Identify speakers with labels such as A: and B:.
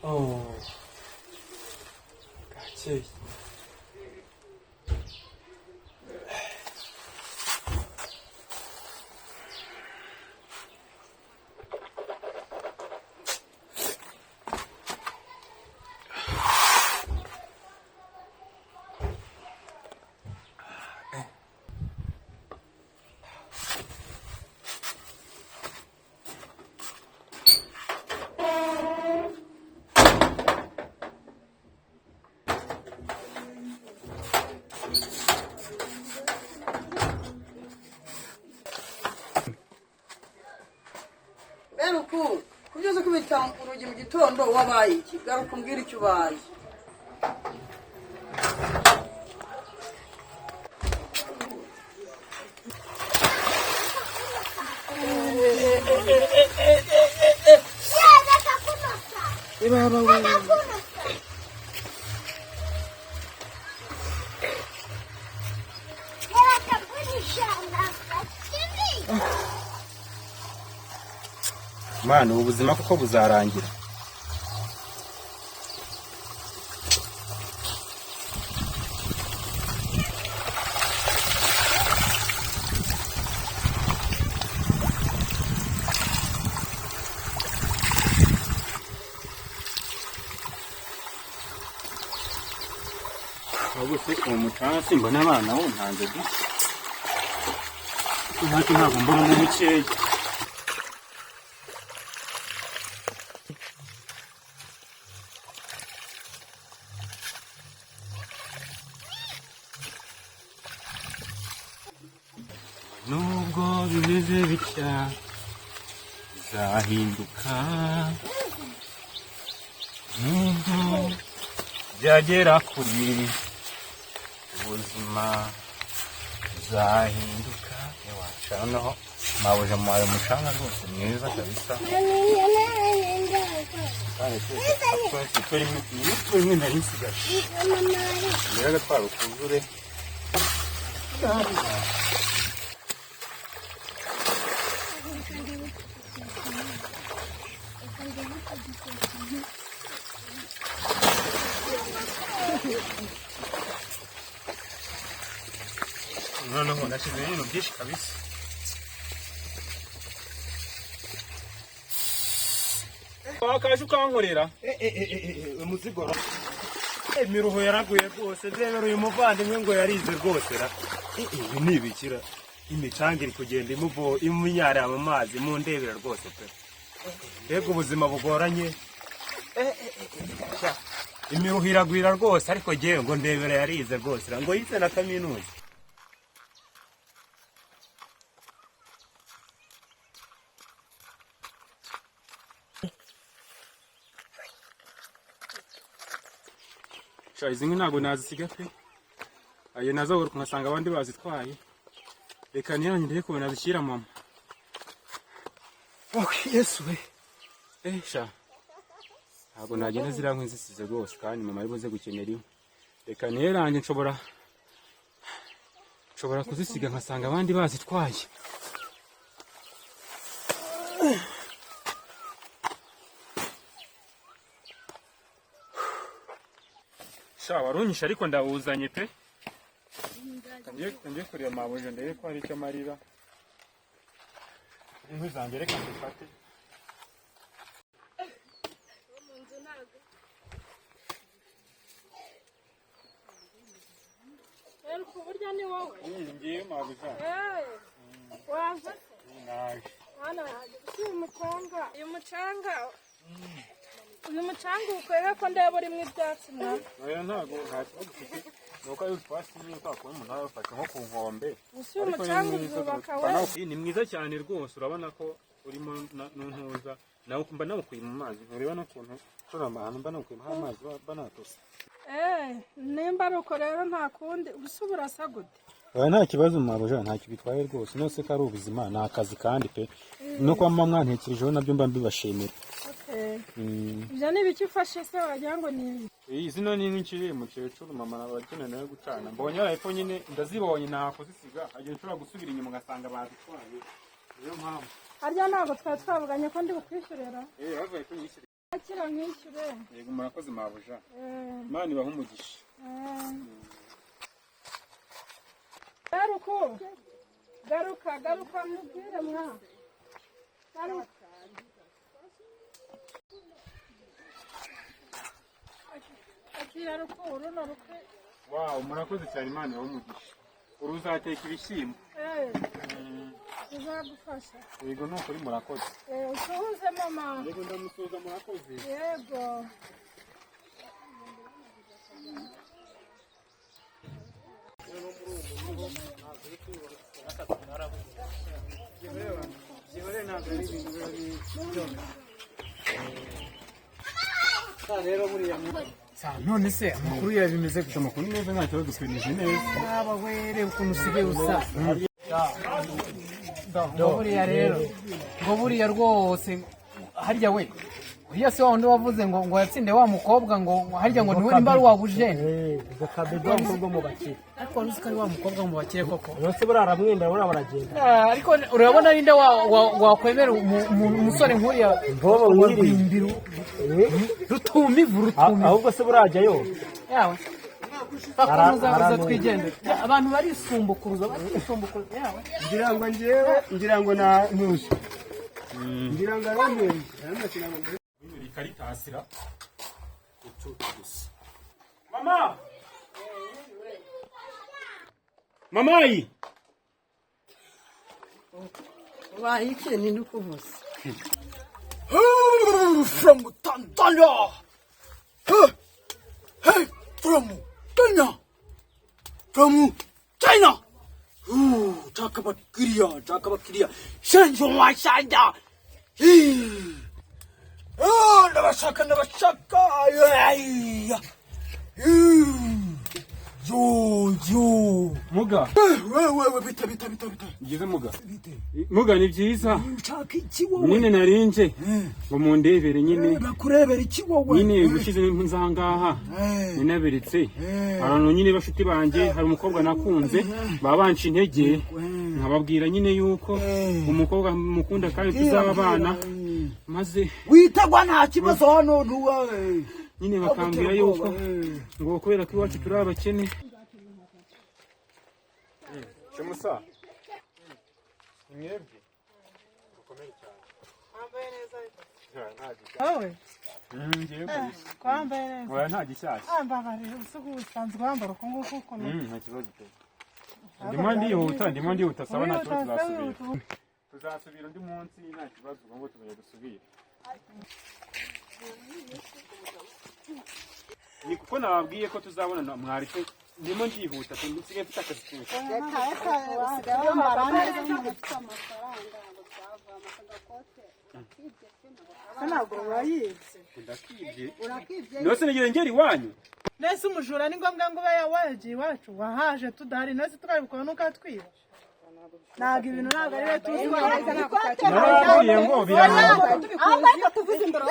A: Oh, bwakeye.
B: Bene uku kubyuza ukubita urugi mu gitondo, wabaye iki? Garuka umbwire icyo ubaye.
A: Mana, ubu buzima koko buzarangira? Ahubwo se uwo mucanga simbona abana wo ntanze gutya ntacyo, ntabwo mbonamo bukeya. Nubwo bimeze bitya, bizahinduka. Nubwo byagera kure, ubuzima buzahinduka. Ewaca noneho mabuja muhaye umucanga rwose mwiza kabisa, kandi twese turimo rimwe nari nsigaje mbere agatwaro kuzure. Noneho nashyize ibintu byinshi kabisa. Wakaje ukankorera.
C: Umuzigo, imiruho yaraguye rwose. Ndebera uyu muvandimwe ngo yarize rwose ra. Ibi ni ibikira, imicanga iri kugenda imuvo imunyarira mu mazi. Mundebera rwose pe, mbega ubuzima bugoranye! Sha, imiruho iragwira rwose, ariko ngewe ngo ndebera yarize rwose ra, ngo yize na kaminuza.
A: Sha, izi nkwi ntabwo nazisiga pe, ayo nazagaruka nkasanga abandi bazitwaye. Reka niyange ndebe ukuntu nazishyira mama.
C: Oh, Yesu we!
A: Eh sha, ntabwo nagenda ziriya nkwi nzisize rwose, kandi mama ari buze gukenera inkwi. Reka niyerange, nshobora kuzisiga nkasanga abandi bazitwaye. Sha, warunyishe ariko ndawuzanye pe. Ngiye kureba mabuja, ndebe ko hari icyo amarira. Inkwi zanjye reka nzifate.
D: Ku buryo ni wowe?
A: Ngiye, mabuja.
D: Waje se?
A: Naje.
D: Hano uyu mucanga ukorera ko ndeba urimo ibyatsi mwa?
A: Oya, ntabwo, nta kibazo ufite, ni uko ari utwatsi nyine kwa kuba umuntu aba yafashe nko ku nkombe.
D: Gusa uyu
A: Ariko ni
D: mucanga
A: mwiza
D: uzubaka
A: rwose.
D: we.
A: Ni mwiza cyane rwose, urabona ko urimo n'untuza nawe mba nawukuye mu mazi, ntureba n'ukuntu nshobora ahantu mba nawukuyemo amazi mba natose.
D: Eh, nimba ari uko rero nta kundi. Ubusa burasa gute?
A: Oya, nta kibazo mabuja, ntacyo bitwaye rwose. Nose ko ari ubuzima, ni akazi kandi pe, no kuba muba mwantekerejeho nabyo mba mbibashimira.
D: Okay. Ibyo ni ibiki ufashe se? Wagira ngo ni
A: Iyi zino ni inkwi mukecuru mama abakeneye nayo gucana. Mbonye hepfo nyine ndazibonye nta kuzisiga. Hagiye nshobora gusubira inyuma ngasanga bazitwaye. Niyo mpamvu.
D: Harya ntabwo twari twavuganye ko ndi bukwishyurira?
A: Bavuye kunyishyura.
D: Akira nkishyure.
A: Yego murakoze mabuja. Imana ibahe umugisha.
D: Garuka. Garuka, garuka mubwire mwa. Garuka. Akira rukuru no rukwe.
A: Wow, murakoze cyane Imana ibahe umugisha. Uruzateka ibishyimbo.
D: Bizagufasha.
A: Yego nukuri murakoze.
D: Usuhuze mama.
A: Yego ndamusuhuza murakoze.
D: Yego.
E: None se amakuru yawe bimeze gute?
A: Amakuru neza nta kibazo twinije neza.
E: Aba were ukuntu usigaye usa. Ngo buriya rero, ngo buriya rwose harya we uriya se wa wundi wavuze ngo yatsinde wa mukobwa ngo harya ngo niwe nimba ari wa bujene.
C: Ngo kabebe wa mukobwa mu bakire.
E: Ariko wari uzi ko ari wa mukobwa mu bakire koko.
C: Bose buriya aramwenda buriya baragenda.
E: Ariko urabona ninde wakwemera umusore nk'uriya
C: Mbobo nk'iri.
E: Rutumivu rutumivu.
C: Ahubwo se buriya ajyayo.
E: Yawe. Bakomeza twigendere. Abantu barisumbukuruza barisumbukuruza yawe.
C: Ngira ngo njyewe ngira ngo na ntuzi. Ngira ngo aramwenda.
A: Ikaritasira. Gusa. Mama! Mamayi!
B: Ubaye iki ni ndukuvuze?
F: From Tanzania. Hey, hey, from Kenya. From China. Ooh, talk about Korea, talk about Korea. Shenzo Washanda. Oh, ndabashaka ndabashaka. Yo, yo.
A: Muga.
F: Wewe bite bite bite bite.
A: Byiza muga. Muga ni byiza.
F: Ushaka iki wowe?
A: Nyine narinje ngo mundebere nyine.
F: Bakurebera iki wowe?
A: Nyine gushize nzangaha. Ninaberetse. Abantu nyine bashuti banjye hari umukobwa nakunze babanca intege nkababwira nyine yuko umukobwa mukunda kandi tuzabana maze
F: witagwa nta kibazo hano ntuwe.
A: Nyine bakambwira yuko ngo kubera ko iwacu turi abakene. Shemusa. Mwebwe. Mukomere cyane.
D: Wambaye neza ariko.
A: Wowe? Ngiye kubisa.
D: Kwambaye neza.
A: Oya nta gishyashya.
D: Mbabarira usuku usanzwe wambara uko nguko ukuntu.
A: Nta kibazo pe. Ndimo ndihuta saba nta kibazo tuzasubira. Tuzasubira undi munsi nta kibazo ngo tumenye gusubira. Ni kuko nababwiye ko tuzabona mwari pe ndimo ndihuta pe nsigaye mfite akazi kenshi.
D: Ntabwo wayibye.
A: Ndakibye. Nose nigeze ngera iwanyu.
D: Nese umujura ni ngombwa ngo ube wagiye iwacu wahaje tudahari nese tukabikora n'ukatwiba. Ntabwo ibintu ntabwo ari we tuzi.
A: Narababwiye ngo birananirwa.
B: Ahubwo ariko tuvuze imbere.